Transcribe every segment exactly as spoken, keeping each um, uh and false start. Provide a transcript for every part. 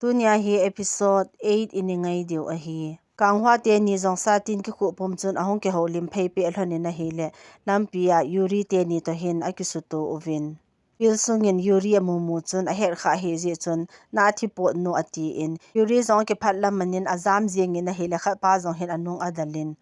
Tunia hi episode eight i ngai diu ahi. Kang Hwa teni jong satin kikhuh pum chun ahung kihoulim phei peh lhon in ahile, lampia Yuri teni toh hin akisuto uvin. Pil Sung in Yuri amumu chun ahet kha ahi jeh chun, na athi pot nu atin, Yuri jong akiphat lam manin ajam jing in ahile, khatpa jong hin anung adal in.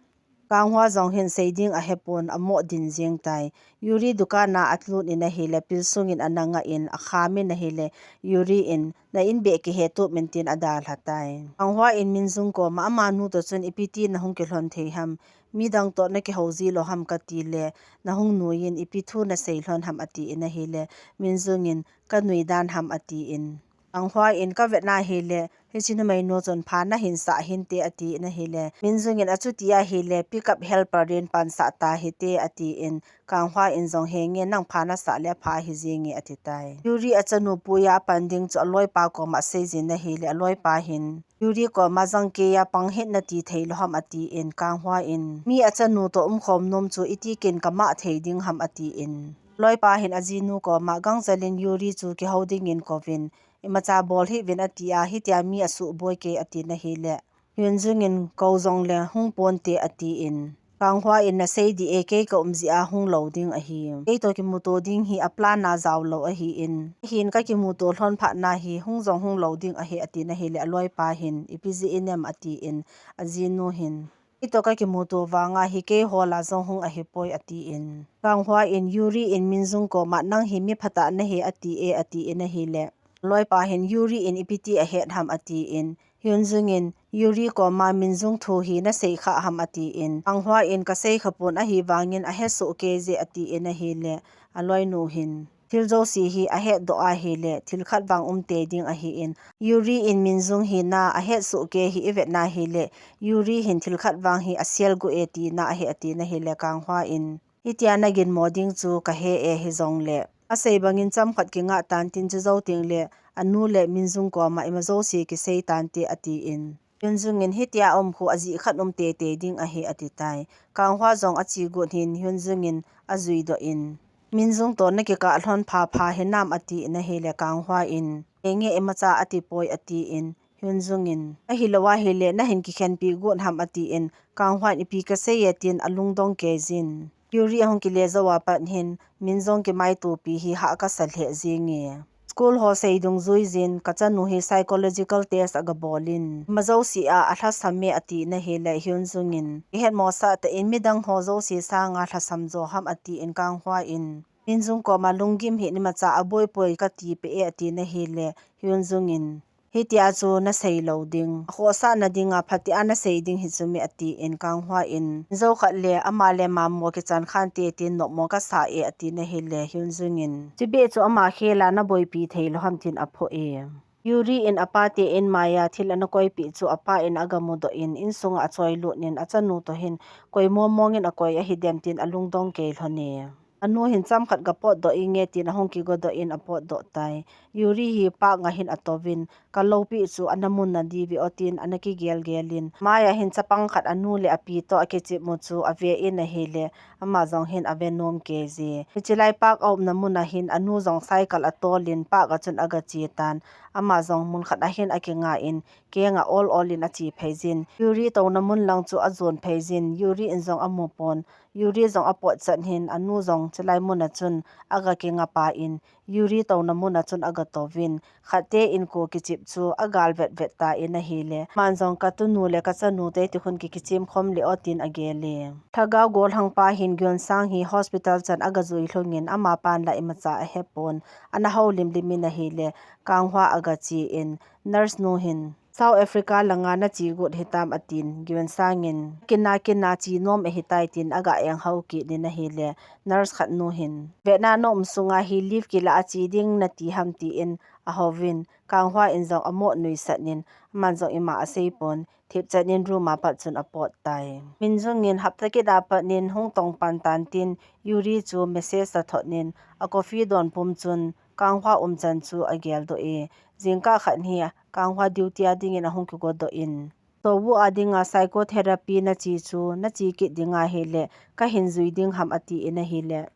Kang Hwa jong hin sei ding ahepon, amoh din jing tai. Yuri dukan a atlut in ahile, Pil Sung in ana ngah in, akham in ahile, Yuri in, na in beh kihe tup in tin adalha tai. Kang Hwa in Min Jung koma, amanu toh chun ipi ti nahung kilhon thei ham, midang toh nakihou ji lou ham kati le, nahung nuiyin ipi thu nasei lhon ham atin ahile, Min Jung in, kanui dan ham atin. Kang Hwa in, kavet na ahile, hiche numei nu chun pha nahin sah hinte atin ahile, Min Jung in, achuti ahile, pickup helper din pansah ta hite atin, Kang Hwa in jong, henge, nang pha nasah le apha ahi jinge ati tai. Yuri achanu puiya apan ding chu aloipa koma asei jin ahile, aloipa hin, Yuri koma jangkeiya pang hih in nati thei lou ham atin, Kang Hwa in, mi achanu toh umkhom nom chu iti kin kamah thei ding ham atin. Loipa hin ajinu koma, gangchel in Yuri chu kihou dingin kouvin, imacha bol hih uvin atia, hitia mi asuh boi kei atin ahile, Hyun Jung in, kou jong le hung ponte atin. Kang Hwa in, nasei dih e, kei ka um jeh a hung lou ding ahi. Kei toh kimuto ding hi aplan a jao lou ahin. Ahin kakimuto lhon phat na hi hung jong hung lou ding ahi atin ahile, aloipa hin, ipi jeh inem atin, ajinu hin, kei toh kakimuto vanga hi keiho lah a jong hung ahipoi atin. Kang Hwa in, Yuri in Min Jung koma, nang hi mi phatah nahi ati e atin ahile, loipa hin, Yuri in ipi ti ahet ham atin, Hyun Jung in, Yuri koma Min Jung thu hi nasei kha ham atin, Kang Hwa in, kasei kha pon, ahivangin ahesoh kei je atin ahile, aloinu hin, thil jouse hi ahet doh ahile, thil khat vang um tei ding ahin, Yuri in Min Jung hina ahetsoh kei hi ivet na ahile, Yuri hin thil khat vang hi asel gu e tina ahi atin ahile, Kang Hwa in, hitia naginmo ding chu kahe e, hijongle asei bangin chomkhat kingah tan tin, chujou teng le anu le Min Jung koma ima jouse kisei tante atin. Hyun Jung in, hitia um khu ajeh khat um teitei ding ahi ati tai. Kang Hwa jong ache got hin Hyun Jung in ajui doh in, Min Jung toh nakikah lhon phapha hinam atin ahile, Kang Hwa in, henge, imacha atipoi atin, Hyun Jung in, ahilou ahile nahin kikhenpi got ham atin, Kang Hwa in, ipi kasei e tin alungdong kei jin. Yuri ahung kile jou a pat hin, Min Jung kimaitopi hi hah kasa lheh jinge. School ho sei dungjui jin, kachanu hi psychological test agabol in, ima jouse a alhasam e atin ahile, Hyun Jung in, kihetmo sah tah in midang ho jouse sanga lhasam jo ham atin, Kang Hwa in, Min Jung koma lunggim hih in imacha aboipoi kati peh e atin ahile, Hyun Jung in, hitia chu nasei lou ding, akhohsah na dinga phatea nasei ding hi chu me atin, Kang Hwa in, jou khat le ama le mamo kichan khante tin nopmo kasa e atin ahile, Hyun Jung in, chubeh chu ama khel a naboipi thei lou ham tin aphoh e. Yuri in apa te in maiya thil ana koipeh chu apa in agamu doh in, insunga achoi lut in achanu toh hin koi mong mong in akoi ahidem tin alungdong kei lhon e. Anu hin chomkhat gapot doh inge tin ahung kigo doh in apot doh tai. Yuri hi park a hin atouvin, kaloupeh chu ana mun nadiu ve o tin ana kigel gel in, maiya hin chapang khat anu le api toh akichep mu chu ave in ahile, ama jong hin ave nom kei je. Hiche lai park a umna mun a hin anu jong cycle atol in park a chun agache tan, ama jong mun khat a hin akingah in, kenga ol ol in ache phei jin. Yuri touna mun lang chu ajon phei jin. Yuri in jong amu pon. Yuri jong apot chan hin anu jong chulai mun a chun aga kingah pah in, Yuri touna mun a chun agatouvin, khatte inko kichep chu agal vet vet tan ahile, aman jong katunu le kachanu te tikhun kikichem khom le o tin agel e. Lhagao gollhang pa hin Geun Sang hi hospital chan agajui lhung in, amapan la imacha ahepon, ana houlim lim in ahile, Kang Hwa agache in, nurse nu hin, South Africa langa nache got hitam atin, Geun Sang in, kina kina che nom ahitai tin aga enghou kit in ahile, nurse khat nu hin, vetna na um sunga hi leave kila a che ding nati ham tin ahouvin, Kang Hwa in jong amoh nuisat in, aman jong ima asei pon, thip chan in room a pat chun apot tai. Min Jung in hapta kit a pat in hung tong pan tan tin, Yuri chu message athot in, a coffee don pum chun, Kang Hwa umchan chu agel doh e, jingkah khat hi Kang Hwa duty a dingin ahung kigo doh in, Seo Woo a dinga psychotherapy nache chu, nache kit ding ahile, kahin jui ding ham atin ahile,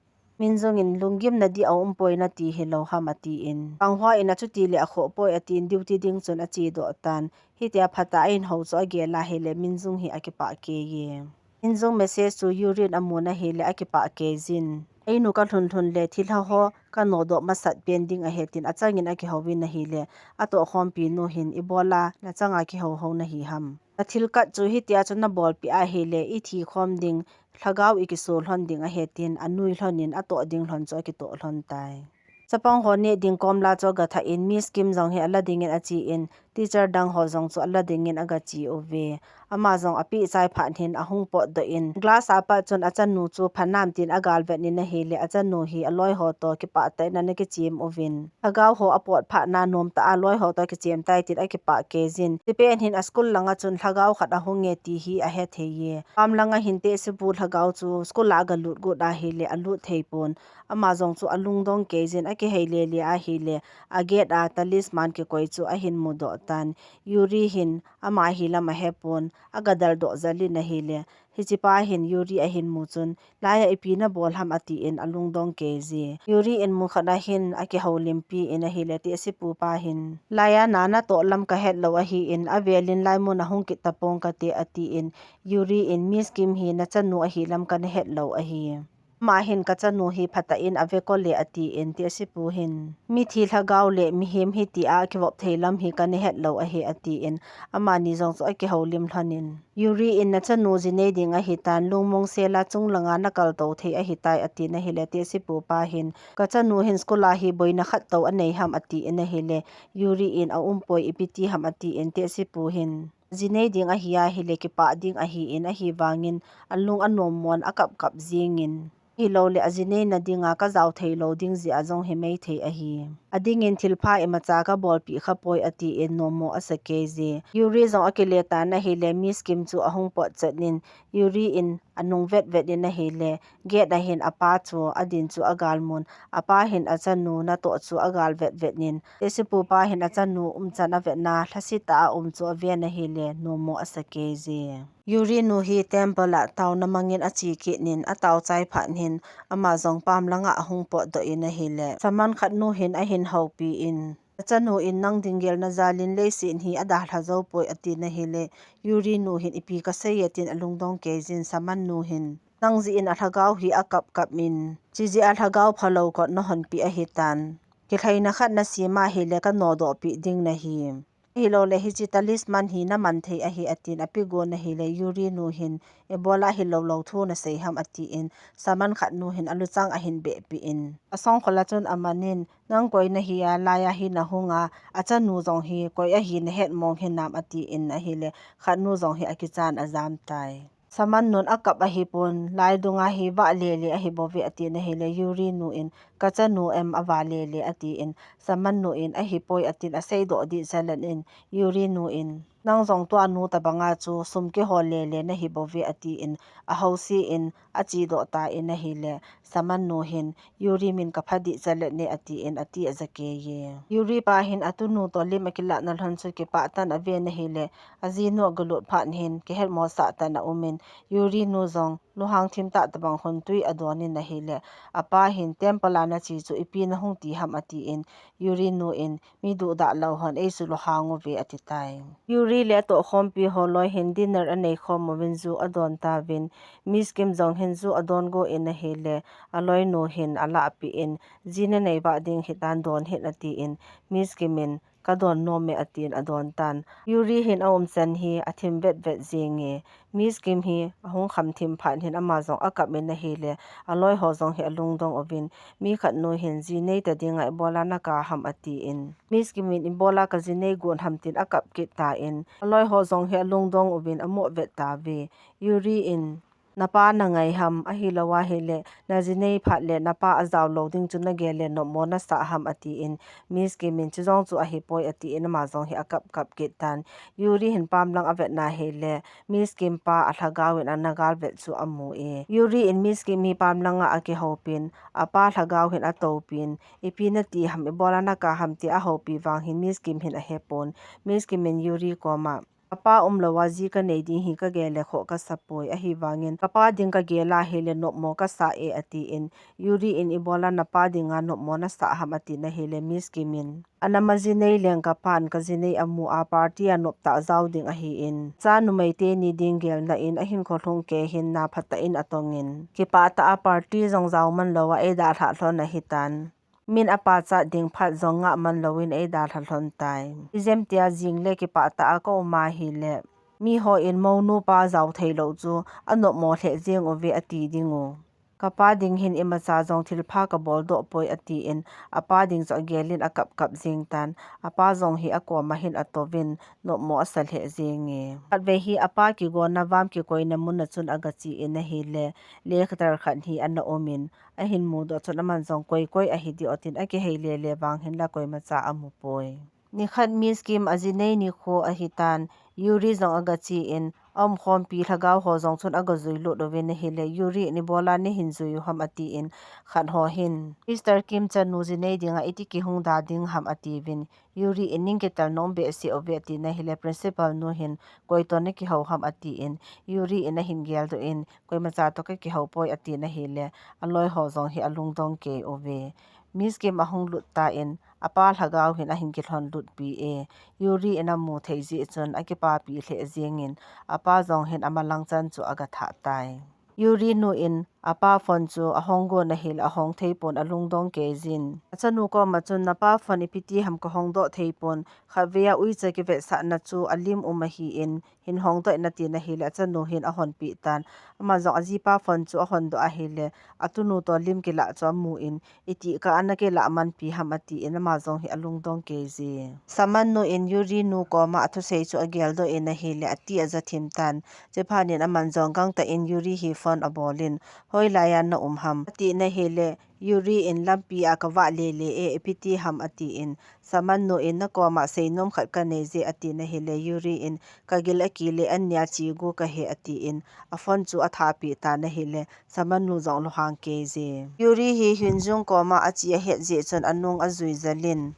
Minjung in lunggimna di a um poi nati hilou ham atin. Panghua in achuti le akhoh poi atin duty ding chun achedoh tan. Hitia phatah a in hou chu agel ahile Minjung hi akipah kei e. Minjung message chu Yuri in amun ahile akipah kei jin. Einu kalhun lhun le thilha ho kanodoh masat pen ding ahi tin achangin akihouvin ahile atohkhompi nu hin ibola nachanga kihou hou nahi ham. Nathil kat chu hitia chu nabolpeh ahile ithi khom ding, lhagao ikisol lhon ding ahi tin anui lhon in atoh ding lhon chu akitoh lhon tai. Chapang ho neh ding komla chu agathah in Miss Kim jong hi ala dingin achen, teacher dang ho jong chu ala dingin agache uve. Ama jong apeh chai phat hin ahung potdoh in glass a pat chun achanu chu phanam tin agalvet in ahile achanu hi aloi ho toh kipah tah in ana kichem uvin. Lhagao ho apot phat na nomtah a loi ho toh kichem tai tin akipah kei jin. Chupet hin a school langa chun lhagao khat ahung e ti hi ahethei e. Pam langa hin tehsepu lhagao chu school a agalut got ahile alut thei pon. Ama jong chu alungdong kei jin akihei lele ahile a gate a talisman kikoi chu ahin mudoh tan. Yuri hin ama hilam ahepon agadaldoh jel in ahile hichepa hin Yuri ahin mu chun, laiya ipi nabol ham atin alungdong kei jin. Yuri in mun khat a hin akihoulimpi in ahile tehsepu pa hin, laiya na natoh lam kahet lou ahin avel in laimun ahung kit tapong kate atin, Yuri in Miss Kim hi nachanu ahi lam kana het lou ahi. Ama hin kachanu hi phatah in ave kole atin, tehsepu hin mithi lhagao le mihem hi tia kivop thei lam hi kana het lou ahi atin, amani jong chu akihoulim lhon in. Yuri in nachanu jinei ding ahitan, lungmong sela chung langa nakal tou thei ahitai atin ahile tehsepu pa hin, kachanu hin school a hi boina khat tou anei ham atin ahile, Yuri in aum poi ipi ti ham atin tehsepu hin. Jinei ding ahi ahile kipah ding ahin ahivangin alung anom mon akap kap jingin. Hilou le ajinei na dinga kajao thei lou ding jeh a jong hi maithei ahi. Adingin thilpha imacha kabolpeh kha poi atin nommo asa kei jin. Yuri jong akile tan ahile Miss Kim chu ahung pot chet in Yuri in anung vet vet in ahile gate a hin apa chu adin chu agalmun. Apa hin achanu natoh chu agalvet vet in tehsepu pa hin achanu umchan avetna lhasetah a um chu aven ahile nommo asa kei jin. Yuri nu hi temple a taona mangin ache kit in atao chai phat hin ama jong pam langa ahung potdoh in ahile shaman khat nu hin ahin houpi in, achanu in nang ding gelna jal in leiset hi adalha jou poi atin ahile Yuri nu hin ipi kasei e tin alungdong kei jin shaman nu hin. Nang jeh in alhagao hi akap kap in, chujeh a lhagao phalou kot nahonpeh ahitan. Kilhaina khat nasem ahile kanodoh peh ding nahi. Hilou le hiche talisman hi naman thei ahi atin apegon ahile Yuri nu hin ibola hilou lou thu nasei ham atin shaman khat nu hin aluchang ahin behpeh in. Asongkhol a chun aman in nang koi nahi a laiya hi nahung a achanu jong hi koi ahi nahet mong hinam atin ahile khat nu jong hi akichan ajam tai. Shaman nun akap ahipon, lai dunga hi vah lele ahi bouve atin ahile, Yuri nu in, kachanu em avah lele atin, shaman nu in, ahipoi atin, aseidoh dih jelen in, Yuri nu in, nang jong tua nu tabanga chu sum kihol lele nahi bouve atin, ahouse in, achedoh tan ahile, shaman nu hin, Yuri min kapha dih jelen e atin, ati aja kei e. Yuri pa hin atunu toh lim akilah na lhon chu kipah tah in aven ahile, ajinu agalut phat hin, kihet mosah tah in aum in, Yuri nu jong, lunghang thim tah tabang hon tui adon in ahile, apa hin temple a nache chu ipi nahung ti ham atin, Yuri nu in, mi duhdah lou hon, ei chu lunghang uve ati tai. Yuri le atohkhompi ho loi hin dinner anei khom uvin ju adon tauvin, Miss Kim jong hin ju adon go in ahile, aloi nu hin alahpeh in, ji nanei vah ding hitan don hih in atin, Miss Kim in, kadon nom e atin adon tan. Yuri hin aumchan hi athim vet vet jing e. Miss Kim hi ahung kham thim phat hin ama jong akap in ahile, aloi ho jong hi alungdong uvin, mi khat nu hin ji nei ta dinga ibola nakap ham atin. Miss Kim in ibola kaji nei gon ham tin akap kit tan, aloi ho jong hi alungdong uvin amoh vet tauve. Yuri in, napa nangai ham, ahilou ahile, naji nei phat le napa ajao lou ding chu nagel le nopmo nasah ham atin, Miss Kim in chujong chu ahipoi atin ama jong hi akap kap kit tan. Yuri hin pam lang avet na ahile, Miss Kim pa alhagao in ana gal vet chu amu e. Yuri in Miss Kim hi pam langa akihoupin, apa lhagao hin atoupin, ipi nati ham, ibola nakap ham tia ahoupi vang hin Miss Kim hin ahepon. Miss Kim in Yuri koma, Kapa umlou a ji kanei ding hi kagel le khoh kasapoi, ahivangin kapa ding kagel a hile nopmo kasa e, atin. Yuri in ibola napa dinga nopmo nasah ham, atin ahile Miss Kim in, ana ma jinei leng kapan kajinei amu a party a noptah jao ding ahin, cha numei teni ding gelna in ahinkho lhung kei hin na phatah in atongin, kipah tah a party jong jao man lou a eidalhah lhon ahitan. Min apachat ding phat jong ngah man louvin eidalha lhon tai. Ijemtia jing le kipah tah a kaum ahile, mihon monu pa jao theilou chu anopmo lheh jeng uve ati ding u. Kapa ding hin imacha jong thilpha kabol doh poi, atin, apa ding chu agelin akap kap jeng tan. Apa jong hi akoma hin atouvin nopmo asa lheh jenge. Khatvei hi apa kigona vam kikoina mun a chun agache in ahile, lecturer khat hi ana umin, ahin mudoh chun aman jong koi koi ahi ding o tin akihei lele vang hinla koimacha amupoi. Nikhat Miss Kim ajinei nikho ahitan, Yuri jong agache in, aumkhompi lhagao ho jong chun agajui lut uvin ahile, Yuri in ibola neihin jui u ham atin, khat ho hin, Mister Kim chanu jinei dinga iti kihung da ding ham atiuvin, Yuri in ning kitel nom behseh uve atin ahile, principal nu hin, koi toh nakihou ham atin, Yuri in ahin geldoh in, koimacha toh kakihou poi atin ahile, aloi ho jong hi alungdong kei uve. Miss Kim ahung lut tan, apa lhagao hin ahin kilhon lutpi e, Yuri in amu thei jeh chun akipapi lheh jengin, apa jong hin amalang chan chu agathah tai. Yuri nu in apa phone chu ahong gon ahile ahong thei pon alungdong kei jin. Achanu koma chun napa phone ipi ti ham kahong doh thei pon, khatvei a uicha kivetsahna chu alim um ahin, hin hongdoh in atin ahile achanu hin ahonpeh tan. Aman jong ajipa phone chu ahondoh ahile, atunu toh lim kilah chu amun, itih kah a nakilah manpi ham atin ama jong hi alungdong kei je. Saman nu in Yuri nu koma athusei chu ageldoh in ahile, ati aja thim tan. Chuphat in aman jong gangtah in Yuri hi phone abolin, hoilai a naum ham, atin ahile, Yuri in lampi a kavah lele e, ipi ti ham atin, Saman nu in nakoma seinom khat kanei je atin ahile, Yuri in kagil akile annia che gu kahi atin, aphone chu athapeh tan ahile, Saman nu jong lunghang kei je. Yuri hi Hyunjung koma ache ahet jeh chun anung ajui jel in,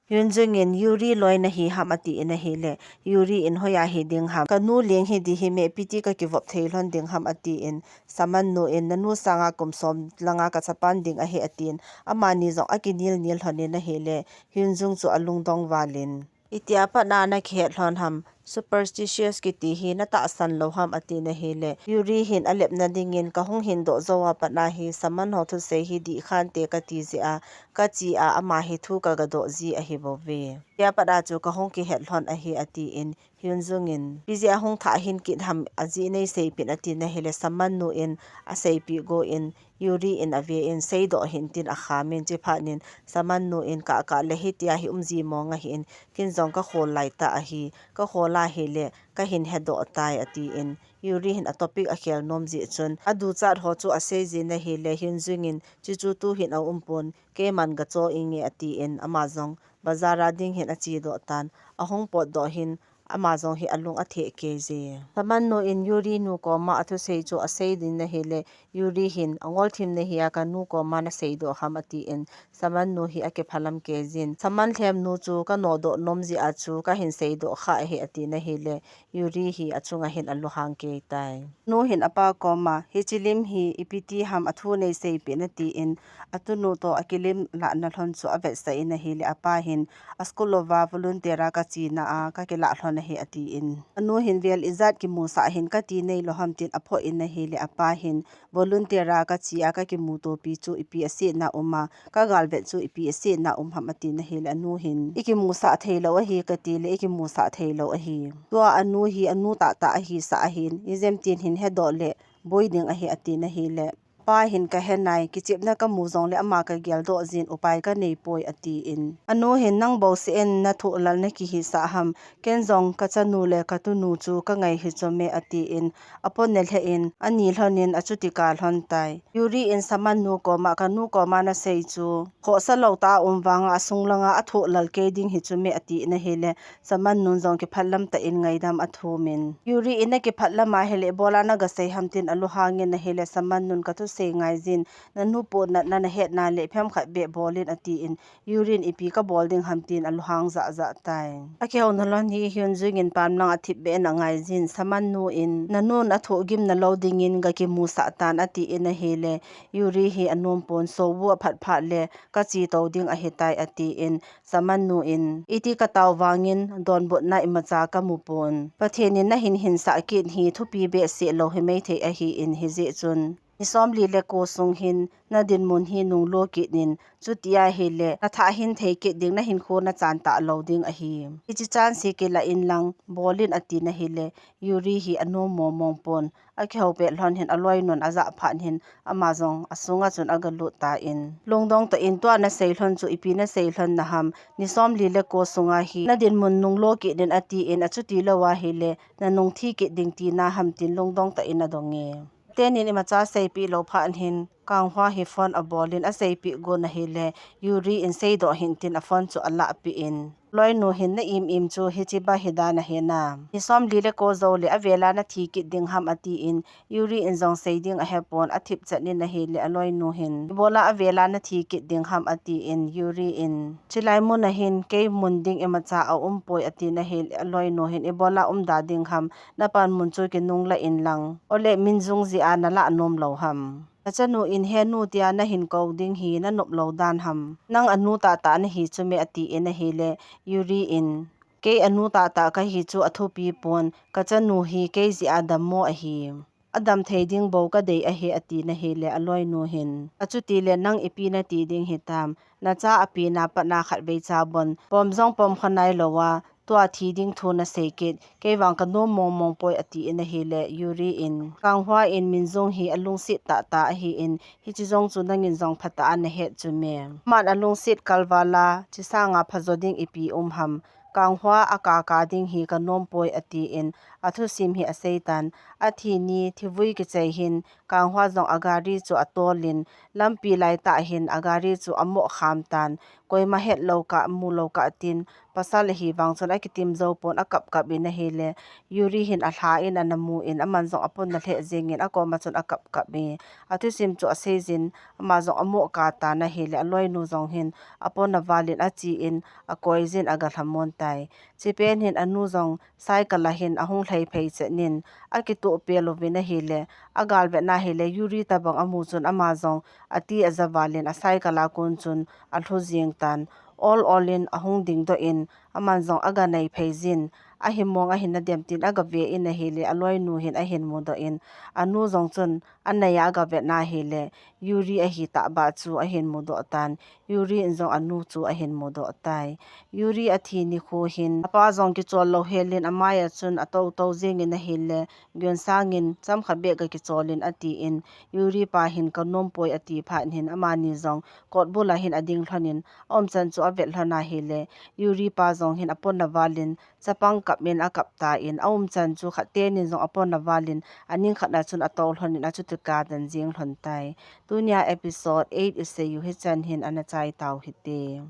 Hyunjung in Yuri loi nahi ham atin ahile, Yuri in hoiya hiding ham, kanu leng hiding hi me, ipi ti kakivop thei lhon ding ham atin, Saman nu in nanu sanga kum som langa kachapan ding ahi atin, amani jong akinel nel lhon in ahile, Hyunjung chu alungdong val in, itia pat a nakihet lhon ham, superstitious kiti hi natahsan lou ham atin ahile, Yuri hin alepna dingin kahung hin doh jou a pat a hi Saman ho thusei hi dih khante kati jeh a, kache a ama hi thu kagadoh ji ahi bouve. Tia pat a chu kahung kihet lhon ahi atin, Hyunjung in, ipi jeh a hung thah hin kit ham ajeh neiseipeh in atin ahile, Saman nu in aseipeh gon, Yuri in ave in, seidoh hih in tin akham in, chuphat in, Saman nu in, kah kah le hitia hi um ji mong ahin, ken jong kakhol lai tah ahi, kakhol ahile, kahin hedoh tai atin, Yuri hin atopic akhel nom jeh chun, aduchat ho chu asei jin ahile, Hyunjung in, chuchu tuhin aum pon, keiman gacho inge atin, ama jong, bazar a ding hin achedoh tan, ahung potdoh hin, ama jong hi alung atheh kei je. Saman nu in Yuri nu koma athusei chu asei ding ahile, Yuri hin angol thim nahi a kanu koma naseidoh ham atin, Saman nu hi akiphalam kei jin. Saman lhem nu chu kanodoh nom jeh a chu kahin seidoh kha ahi atin ahile, Yuri hi achunga hin alunghang kei tai. Nu hin apa koma, hiche lim hi ipi ti ham athu neiseipeh in atin, atunu toh akilim lahna lhon chu avetsah in ahile, apa hin, aschool uva volunteer a kachena a kakilah lhon ahi atin. Anu hin vel ijat kimusah hin kati neilou ham tin aphoh in ahile, apa hin, volunteer a kache a kakimutopi chu ipi asetna um a, kagalvet chu ipi asetna um ham atin ahile, anu hin, ikimusah theilou ahi kati le, ikimusah theilou ahi. Tua anu hi anu tahtah ahisah ahin, ijemtin hin hedoh le, boi ding ahi atin ahile, pa hin kahenai, kichepna kamu jongle ama kageldoh jin upai kanei poi atin. Anu hin nang bouseh in nathoh lal nakihisah ham, ken jong kachanu le katunu chu kangai hi chome atin, apon nelheh in, ani lhon in achuti kah lhon tai. Yuri in Saman nu koma kanu koma nasei chu, khohsa lou tah a um vanga asung langa athoh lal kei ding hi chome atin ahile, Saman nun jong kiphatlam tah in ngaidam athum in. Yuri in akiphatlam ahile, ibola nagasei ham tin alunghang in ahile, Saman nun kathu sei ngai jin, nanu pohnatna nahetna le phem khat beh bol in atin, Yuri in ipi kabol ding ham tin alunghang jahjah tai. Akihouna lhon hi Hyun Jung in pamlang athip beh in angai jin, Saman nu in, nanun athoh gimna lou dingin gakimusah tan atin ahile, Yuri hi anom pon, Seo Woo aphat phat le kache tou ding ahitai atin, Saman nu in, iti katao vangin donbutna imacha kamu pon. Pathen in nahin hinsah kit hi thupi behseh lou himai thei ahin, hijeh chun ni somli le ko sung hin nadinmun hi nunglo kit in, chuti ahile nathah hin thei kit ding, nahinkho nachan talou ding ahi. Hiche chance hi kilah in lang bol in atin ahile, Yuri hi anom mong mong pon. Akihou pet lhon hin aloinun ajah phat hin ama jong asunga chun agalut tan, lungdong tah in, tua nasei lhon chu ipi nasei lhon na ham, ni somli le ko sunga hi nadinmun nunglo kit in atin, achuti lou ahile nanung thi kit ding tina ham tin lungdong tah in adong e. Tenin imacha seipeh lou phat hin Kang Hwa hi phone abol in aseipeh gon ahile, Yuri in seidoh hih in tin aphone chu alahpeh in, loinu hin na im im chu hiche bang hi dan ahi nam. Ni somli le ko jou le avela nathi kit ding ham atin, Yuri in jong sei ding ahepon athip chan in ahile, aloinu hin, ibola avela nathi kit ding ham atin, Yuri in, chulai mun a hin kei mun ding imacha aum poi atin ahile, aloinu hin, ibola umda ding ham, napan mun chu kinunglah in lang. Ole Min Jung jeh a nalah nom lou ham. Kachanu in henu tia nahin kou ding hi nanop lou dan ham. Nang anu tahtah nahi chu me atin ahile, Yuri in, kei anu tahtah kahi chu athupi pon, kachanu hi kei jeh a dammo ahi. Adam thei ding bou kadei ahi atin ahile, aloinu hin, achuti le nang ipi nati ding hitam, nacha api na pat na khatvei cha bon, pom jong pom kha nai lou a, tua thi ding thu nasei kit, kei vang kanom mong mong poi atin ahile, Yuri in, Kang Hwa in Min Jung hi alungset tahtah ahin, hiche jong chu nangin jong phatah a nahet chu me. Aman alungset kalval a, chesanga phajo ding ipi um ham, Kang Hwa akaka ding hi kanom poi atin, athusim hi asei tan, athi ni thivui kichai hin, Kang Hwa jong agari chu atol in, lampi laitah hin agari chu amoh kham tan, koima het lou kah, mu lou kah tin, pasal ahi vang chun akitim jou pon akap kap in ahile, Yuri hin alha in ana mu in, aman jong apon na lheh jeng in akoma chun akap kap e. Athusim chu asei jin, ama jong amoh kah tan ahile, aloinu jong hin apon na val in ache in, akoi jin agalhamon tai. Chepet hin anu jong cycle a hin ahung lhai phei chet in, akitoh pel uvin ahile, agalvet na hile, Yuri tabang amu chun ama jong ati aja val in acycle a kon chun alhu jeng tan. Ol ol in ahung dingdoh in, aman jong aganei phei jin, ahi mong ahi nadem tin agave in ahile, aloinu hin ahin mudoh in, anu jong chun anei a agavet na hile, Yuri ahi tahbeh chu ahin mudoh tan, Yuri in jong anu chu ahin mudoh tai. Yuri athi nikho hin, apa jong kichol lou hel in amai a chun atou tou jeng in ahile, Geun Sang in, chomkhat beh gakichol in atin, Yuri pa hin kanom poi ati phat hin, amani jong kot bul a hin ading lhon in, aumchan chu avet lhon ahile, Yuri pa jong hin apon na val in, chapang kap in akap tan, aumchan chu khat tenin jong apon na val in, aning khat na chun atou lhon in, achuti kah a aden jeng lhon tai. Tunia episode eight isei u hichan hin ana chai tau hite.